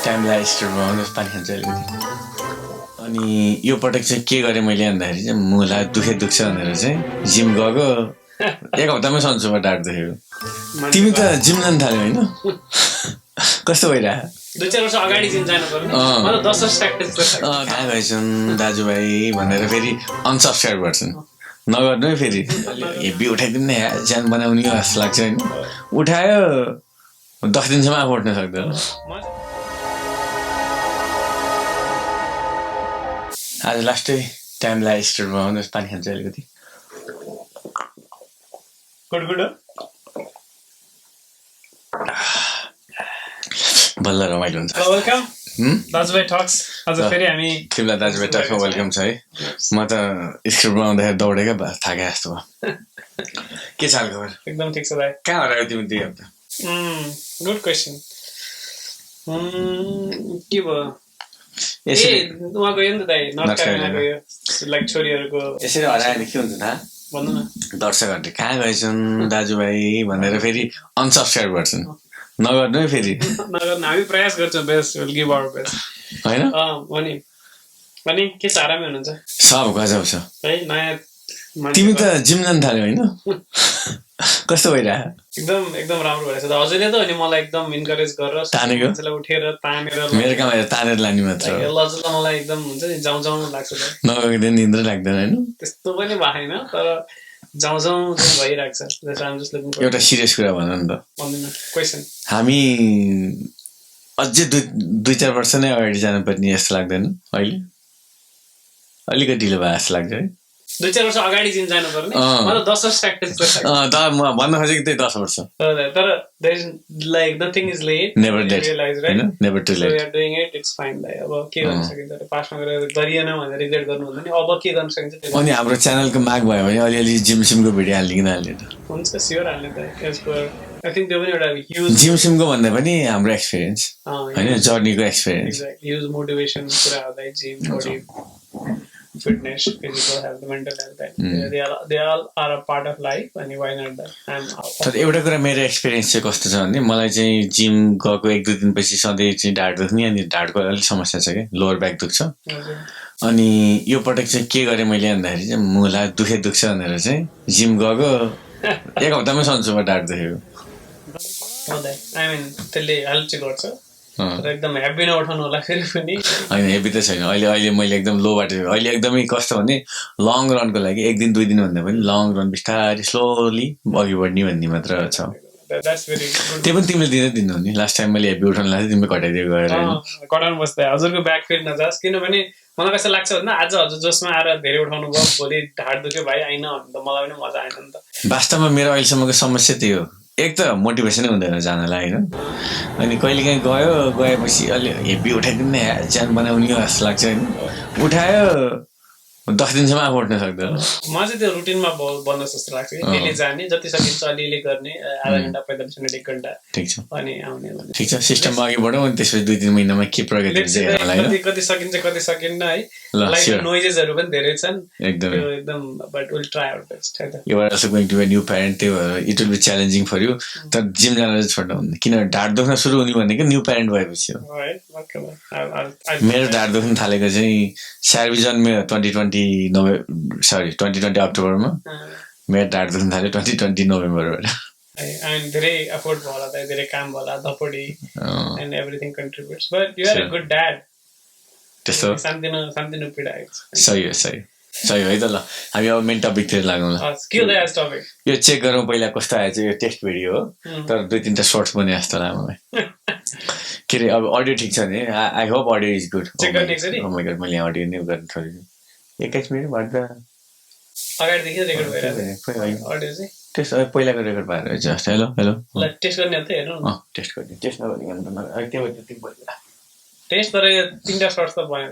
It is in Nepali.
टाइमलाई स्टोरमा आउनुहोस् पानी खान्छ अलिकति अनि यो पटक चाहिँ के गरेँ मैले भन्दाखेरि चाहिँ मुला दुख्छ भनेर चाहिँ जिम गएको एक हप्तामै सन्चोमा डाँट देखेको तिमी त जिम जान थाल्यौ होइन कस्तो भइरहेको 2-4 वर्ष अगाडि जिम जानु पर्ने मलाई 10 वर्ष कहाँ गएछन् दाजुभाइ भनेर फेरि अनसब्सक्राइब गर्छन् नगर्नु है फेरि हेभी उठाइदिनु नै ज्यान बनाउने जस्तो लाग्छ होइन उठायो 10 दिनसम्म आफू उठ्न सक्दैन आज लास्टै टाइमलाई स्टोरमा आउनुहोस् पानी खान्छ अलिकति बल्ल रमाइलो हुन्छ वेलकम दाजुभाइ टक्स आज फेरि हामी तिमीलाई दाजुभाइ टक्समा वेलकम छ है म त स्क्रिप्टमा आउँदाखेरि दौडेकै थाके जस्तो भयो के छ खबर एकदम ठिक छ भाइ कहाँ हरायो तिमी 2 हप्ता गुड क्वेसन के भयो उहाँ गयो नि त दाइ नर्थ क्यारोलिना गयो लाइक छोरीहरूको यसरी हरायो भने के हुन्छ थाहा भन्नु न दर्शकहरूले कहाँ गएछन् दाजुभाइ भनेर फेरि अनसब्सक्राइब गर्छन् नगर्नु है फेरि नगर्नु हामी प्रयास गर्छौँ best will give our best होइन हो नि अनि के छ आरामै हुनुहुन्छ सब गजब छ है नयाँ तिमी त जिम जान थाल्यौ होइन कस्तो भइरहेको एकदम राम्रो भइरहेछ हजुरले त अनि मलाई एकदम इन्करेज गरेर तानेको मान्छेलाई उठेर तानेर मेरो काम तानेर लाने मात्र हजुरलाई मलाई एकदम हुन्छ नि जाउँ लाग्छ नगएको दिन निन्द्रै लाग्दैन होइन त्यस्तो पनि भएन तर जाउँ भइरहेको छ एउटा सिरियस कुरा भन नि त भन्दिनँ क्वेसन हामी अझै 2-4 वर्ष नै अगाडि जानुपर्ने जस्तो लाग्दैन अहिले अलिकति ढिलो भयो जस्तो लाग्छ है 2-4 वर्ष अगाडि जिम जानु पर्ने मलाई 10 वर्ष त म भन्न खोजेको त्यही 10 वर्ष तर there is like nothing is late never late हैन never too late we are doing it it's fine भाइ अब के गर्न सकिन्छ पासमा गएर गरिएन भनेर रिग्रेट गर्नु हुँदैन अब के गर्न सकिन्छ अनि हाम्रो च्यानलको माग भयो भने अलिअलि जिम सिमको भिडियो हाल्ने किन हाल्ने त हुन्छ स्योर हाल्ने त एज पर आई थिंक त्यो पनि एउटा ह्युज जिम सिमको भन्दा पनि हाम्रो एक्सपिरियन्स हैन जर्नीको एक्सपिरियन्स ह्युज मोटिभेसन कुरा हुँदै gym body fitness, physical health, mental health, they all are a part of life and why not that I'm तर एउटा कुरा मेरो एक्सपिरियन्स चाहिँ कस्तो छ भने मलाई चाहिँ जिम गएको 1-2 दिनपछि सधैँ चाहिँ ढाड दुख्ने अनि ढाडको अलिक समस्या छ के लोअर ब्याक दुख्छ अनि यो पटक चाहिँ के गरेँ मैले भन्दाखेरि चाहिँ मुला दुख्छ भनेर चाहिँ जिम गएको एक हप्तामै सन्चोमा ढाड दुखेको आई मिन त्यसले हेल्प चाहिँ गर्छ एकदम हेभी नउठाउनु होला फेरि पनि होइन हेभी त छैन अहिले मैले एकदम लो बाटो अहिले एकदमै कस्तो भने लङ रनको लागि 1 दिन 2 दिन भन्दा पनि लङ रन बिस्तारै स्लोली अघि बढ्ने भन्ने मात्र छ त्यो पनि तिमीले दिनु नि लास्ट टाइम मैले हेभी उठाउनु लाग्थ्यो तिमीले घटाइदिएको गएर घटाउनु बस्दा हजुरको ब्याक फेरि नजास् किनभने मलाई कस्तो लाग्छ भन्दा आज हजुर जसमा आएर धेरै उठाउनु भयो भोलि ढाड दुख्यो भाइ आइन भने त मलाई पनि मजा आएन नि त वास्तवमा मेरो अहिलेसम्मको समस्या त्यही हो एक त मोटिभेसनै हुँदैन जानलाई होइन अनि कहिलेकाहीँ गएपछि अलि हेभी उठाइदिनु नै ज्यान बनाउने जस्तो लाग्छ होइन उठायो 10 दिनसम्म आफू उठ्न सक्दैन म चाहिँ त्यो रुटिनमा बन्द जस्तो लाग्छ डेली जाने जति सकिन्छ अलिअलि गर्ने आधा घन्टा 45 मिनट 1 घन्टा ठिक छ अनि आउने ठिक छ सिस्टममा अघि बढौँ अनि त्यसपछि 2-3 महिनामा के प्रगति हुन्छ कति सकिन्छ कति सकिन्न है लाइक नोइजेसहरु पनि धेरै छन् एकदम but will try our best है त you are also going to be new parent त्यो it will be challenging for you तर जिम जान चाहिँ छोड्नु हुँदैन किन ढाड दुख्न सुरु हुने भनेको न्यू प्यारेन्ट भएपछि हो मेरो ढाड दुख्न थालेको चाहिँ सार्विजन मेरो 2020 अक्टोबरमा मेरो ढाड दुख्न थाल्यो 2020 नोभेम्बरबाट and धेरै एफोर्ट भयो होला त धेरै काम भयो होला दपडी and everything contributes but you are a good dad त्यस्तो शान्तिनु पिडाएको सही हो है त ल हामी अब मेन टपिकतिर लागौँ ल के हो दाइ टपिक यो चेक गरौँ पहिला कस्तो आएछ यो टेस्ट भिडियो हो तर 2-3 टा शॉर्ट्स बने जस्तो लाग्यो मलाई के रे अब अडियो ठीक छ नि I hope audio is good check गर्न ठीक छ नि ओ माय गॉड मैले अडियो नै गर्न छोडेँ 21 मिनेट भन्दा अगाडि देखि रेकर्ड भइरहेको अडियो चाहिँ टेस्ट पहिलाको रेकर्ड भएर जस्ट हेलो ल टेस्ट गर्ने त हेर्नु न टेस्ट गर्ने टेस्ट नगर्ने त त्यो टेस्ट तर 3टा शॉर्ट्स त भयो